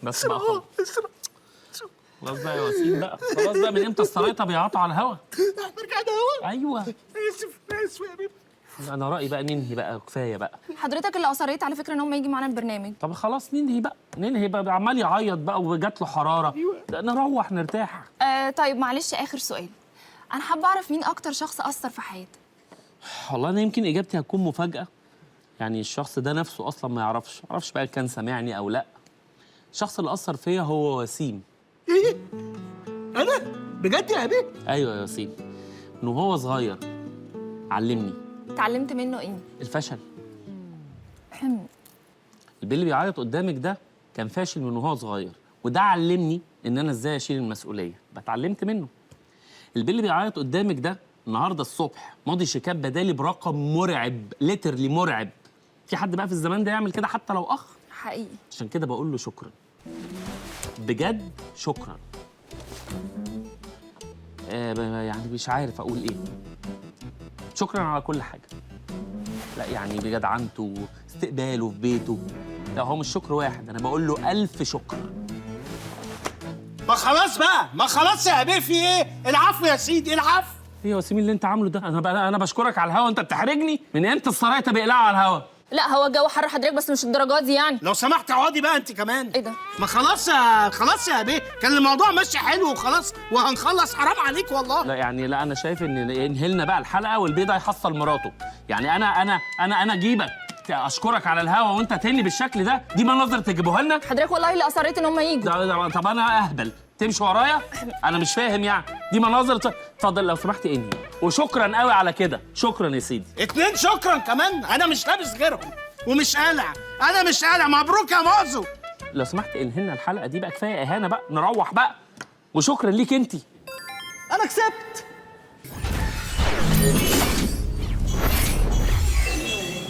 بس بقى خلاص. خلاص بقى يا وسيم بقى، خلاص بقى. من امتى السرايطه بيعيطوا على الهوا؟ احنا رجعنا هوا؟ ايوه. اسف اسف يا بيبي. انا رايي بقى ننهي بقى، كفاية بقى. حضرتك اللي اصريت على فكرة ان هم يجي معانا البرنامج. طب خلاص ننهي بقى، ننهي بقى. عمال يعيط بقى وجات له حرارة. أيوة. نروح نرتاح. طيب معلش اخر سؤال، انا حابة اعرف مين اكتر شخص اثر في حياتك؟ والله انا يمكن اجابتي هتكون مفاجاة، يعني الشخص ده نفسه اصلا ما يعرفش، ما يعرفش بقى كان سامعني او لا. الشخص اللي اثر فيا هو وسيم. ايه؟ انا؟ بجد يا بيه؟ ايوه يا وسيم، من وهو صغير علمني. اتعلمت منه ايه؟ الفشل. البي اللي بيعيط قدامك ده كان فاشل من وهو صغير، وده علمني ان انا ازاي اشيل المسؤولية، بتعلمت منه. البي اللي بيعيط قدامك ده النهارده الصبح ماضي شيكات بدالي برقم مرعب، literally مرعب. في حد بقى في الزمان ده يعمل كده حتى لو اخ؟ حقيقي. عشان كده بقول له شكرا، بجد شكرا. يعني مش عارف اقول ايه. شكرا على كل حاجة. لا يعني بجدعنته، استقباله في بيته. لا هو مش شكر واحد، انا بقول له 1000 شكر. ما خلاص بقى، ما خلاص يا بيه، في ايه؟ العفو يا سيدي، العفو. ايه يا وسيم اللي انت عامله ده؟ انا بقى انا بشكرك على الهوا، انت بتحرجني؟ من امتى السرايطه بيقلعوا على الهوا؟ لا هو الجو حر حضرتك بس مش الدرجات دي يعني. لو سمحت اقعدي بقى انت كمان. ايه ده؟ ما خلاص يا خلاص يا بيه، كان الموضوع ماشي حلو وخلاص وهنخلص، حرام عليك والله. لا يعني لا، انا شايف ان انهلنا بقى الحلقة والبيه ده هيحصل مراته. يعني انا انا انا انا اجيبك اشكرك على الهوا وانت تهني بالشكل ده؟ دي مناظر تجيبوها لنا؟ حضرتك والله اللي اصريت ان هم يجوا. طب انا اهبل تمشي ورايا؟ انا مش فاهم يعني، دي مناظر. اتفضل لو سمحت انهي، وشكرا قوي على كده. شكرا يا سيدي. 2 شكرا كمان، انا مش لابس غيرهم ومش قالع، انا مش قالع. مبروك يا مازو. لو سمحت انهينا الحلقة دي بقى، كفاية اهانه بقى، نروح بقى. وشكرا ليك انت. انا كسبت،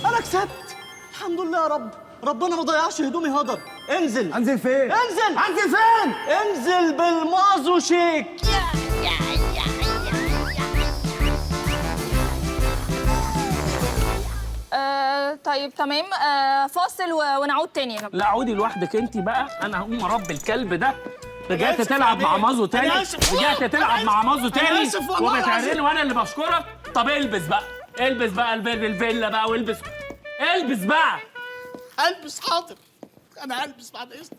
انا كسبت، الحمد لله يا رب. ربنا ما ضيعش هدومي هدر. انزل. انزل فين؟ انزل. انزل فين؟ انزل بالمازو شيك. طيب تمام. فاصل ونعود تاني يا جماعة. لا عودي لوحدك انت بقى، انا هقوم اربي الكلب ده. رجعت تلعب مع مازو تاني، رجعت تلعب مع مازو تاني وبتعرني وانا اللي بشكرك. طب البس بقى، البس بقى الفيلا بقى، والبس، البس بقى. البس حاضر، انا هلبس بعد اذنك.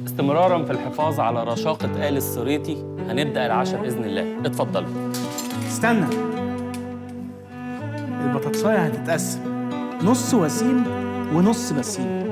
استمرارا في الحفاظ على رشاقة آل السريتي هنبدأ العشاء بإذن الله. اتفضلوا. استنى، البطاطساية هتتقسم نص وسيم ونص بسيم.